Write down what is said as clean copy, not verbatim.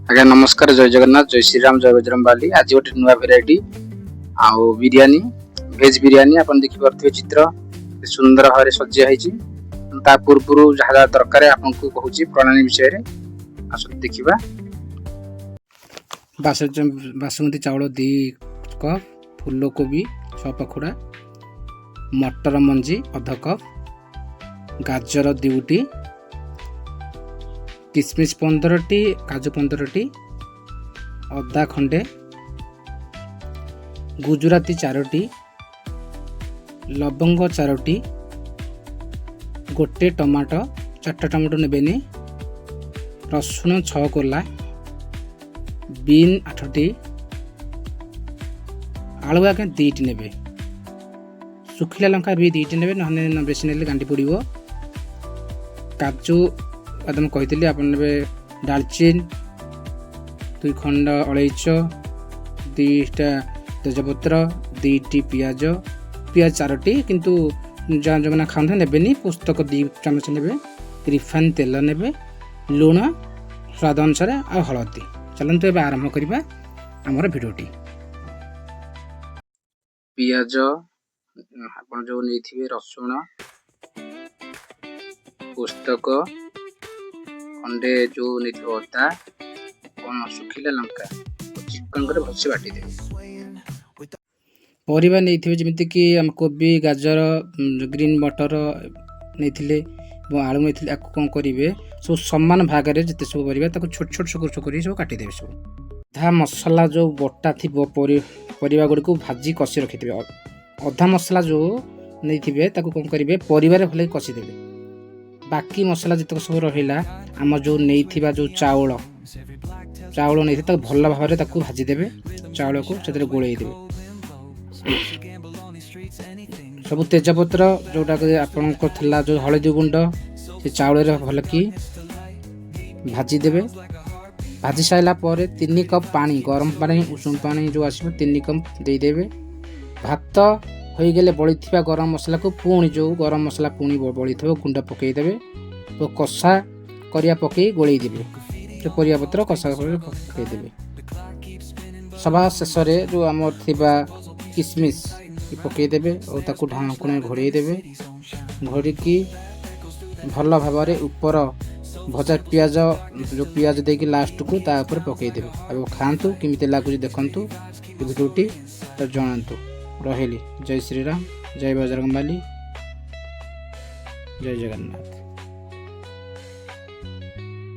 ଆଜ୍ଞା ନମସ୍କାର, ଜୟ ଜଗନ୍ନାଥ, ଜୟ ଶ୍ରୀରାମ, ଜୟ ବଜରଙ୍ଗବାଲି। ଆଜି ଗୋଟେ ନୂଆ ଭେରାଇଟି ଆଉ ବିରିୟାନୀ, ଭେଜ ବିରିୟାନୀ। ଆପଣ ଦେଖିପାରୁଥିବେ ଚିତ୍ର ସୁନ୍ଦର ଭାବରେ ସଜା ହେଇଛି। ତା ପୂର୍ବରୁ ଯାହା ଯାହା ଦରକାର ଆପଣଙ୍କୁ କହୁଛି ପ୍ରଣାଳୀ ବିଷୟରେ, ଆସନ୍ତୁ ଦେଖିବା। ବାସୁମତୀ ଚାଉଳ 2 କପ୍, ଫୁଲକୋବି 6 ପାଖୁଡ଼ା, ମଟର ମଞ୍ଜି ଅଧ କପ୍, ଗାଜର 2ଟି, କିସମିସ୍ 15ଟି, କାଜୁ 15ଟି, ଅଦା ଖଣ୍ଡେ, ଗୁଜୁରାତି ଚାରୋଟି, ଲବଙ୍ଗ ଚାରୋଟି, ଗୋଟେ ଟମାଟୋ, ଚାରିଟା ଟମାଟୋ ନେବେନି, ରସୁଣ 6 କୋଲା, ବିନ୍ ଆଠଟି, ଆଳୁ ଆଜ୍ଞା 2ଟି ନେବେ, ଶୁଖିଲା ଲଙ୍କା ବି 2ଟି ନେବେ, ନହେଲେ ବେଶୀ ନେଲେ ଗାଣ୍ଡି ପଡ଼ିବ। କାଜୁ ବାଦାମ କହିଥିଲି। ଆପଣ ନେବେ ଡାଲଚିନି 2 ଖଣ୍ଡ, ଅଳେଇଚ 2ଟା, ତେଜପତ୍ର 2ଟି, ପିଆଜ ପିଆଜ ଚାରୋଟି, କିନ୍ତୁ ଯାହା ଯେଉଁମାନେ ଖାଉଛନ୍ତି ନେବେନି, ପୋସ୍ତକ 2 ଚାମଚ ନେବେ, ରିଫାଇନ୍ ତେଲ ନେବେ, ଲୁଣ ସ୍ୱାଦ ଅନୁସାରେ ଆଉ ହଳଦୀ। ଚାଲନ୍ତୁ ଏବେ ଆରମ୍ଭ କରିବା ଆମର ଭିଡ଼ିଓଟି। ପିଆଜ ଆପଣ ଯେଉଁ ନେଇଥିବେ, ରସୁଣ, ପୋସ୍ତକ ଖଣ୍ଡେ ଯେଉଁ ନେଇଥିବେ, ଅଦା କ'ଣ ଶୁଖିଲା ଲଙ୍କା ଚିକନ କରି ଭଲସେ ବାଟିଦେବେ। ପରିବା ନେଇଥିବେ ଯେମିତିକି ଆମ କୋବି, ଗାଜର, ଗ୍ରୀନ୍ ମଟର ନେଇଥିଲେ ଏବଂ ଆଳୁ ନେଇଥିଲେ। ଆକୁ କ'ଣ କରିବେ, ସବୁ ସମାନ ଭାଗରେ ଯେତେ ସବୁ ପରିବା ତାକୁ ଛୋଟ ଛୋଟ ଛୋଟ ଛୋଟ କରି ସବୁ କାଟିଦେବେ ସବୁ। ଅଧା ମସଲା ଯେଉଁ ବଟା ଥିବ, ପରିବା ଗୁଡ଼ିକୁ ଭାଜି କଷି ରଖିଥିବେ। ଅଧା ମସଲା ଯେଉଁ ନେଇଥିବେ ତାକୁ କ'ଣ କରିବେ, ପରିବାରେ ଭଲକି କଷିଦେବେ। ବାକି ମସଲା ଯେତକ ସବୁ ରହିଲା, ଆମ ଯେଉଁ ନେଇଥିବା ଯେଉଁ ଚାଉଳ ଚାଉଳ ନେଇଥିବେ, ତାକୁ ଭଲ ଭାବରେ ତାକୁ ଭାଜିଦେବେ। ଚାଉଳକୁ ସେଥିରେ ଗୋଳେଇ ଦେବେ ସବୁ। ତେଜପତ୍ର ଯେଉଁଟାକି ଆପଣଙ୍କ ଥିଲା, ଯେଉଁ ହଳଦୀ ଗୁଣ୍ଡ, ସେ ଚାଉଳରେ ଭଲକି ଭାଜିଦେବେ। ଭାଜି ସାରିଲା ପରେ 3 କପ୍ ପାଣି, ଗରମ ପାଣି, ଉଷୁମ ପାଣି ଯେଉଁ ଆସିବ, 3 କପ୍ ଦେଇଦେବେ। ଭାତ ହୋଇଗଲେ ବଳିଥିବା ଗରମ ମସଲାକୁ ପୁଣି, ଯେଉଁ ଗରମ ମସଲା ପୁଣି ବଳିଥିବ, ଗୁଣ୍ଡ ପକାଇଦେବେ ଓ କଷା ପରିବା ପକାଇ ଗୋଳେଇ ଦେବେ। ସେ ପରିବା ପତ୍ର କଷା କରି ପକାଇଦେବେ। ସଭା ଶେଷରେ ଯେଉଁ ଆମର ଥିବା କିସମିସ୍ ପକାଇଦେବେ ଓ ତାକୁ ଢାଙ୍କୁଣୀ ଘୋଡ଼େଇ ଦେବେ। ଘୋଡ଼ିକି ଭଲ ଭାବରେ ଉପର ଭଜା ପିଆଜ, ଯେଉଁ ପିଆଜ ଦେଇକି ଲାଷ୍ଟକୁ ତା ଉପରେ ପକାଇଦେବେ ଆଉ ଖାଆନ୍ତୁ। କେମିତି ଲାଗୁଛି ଦେଖନ୍ତୁ ଭିଡ଼ିଓଟି ତ ଜଣାନ୍ତୁ। ରହିଲି, ଜୟ ଶ୍ରୀରାମ, ଜୟ ବଜରଙ୍ଗବାଲି, ଜୟ ଜଗନ୍ନାଥ।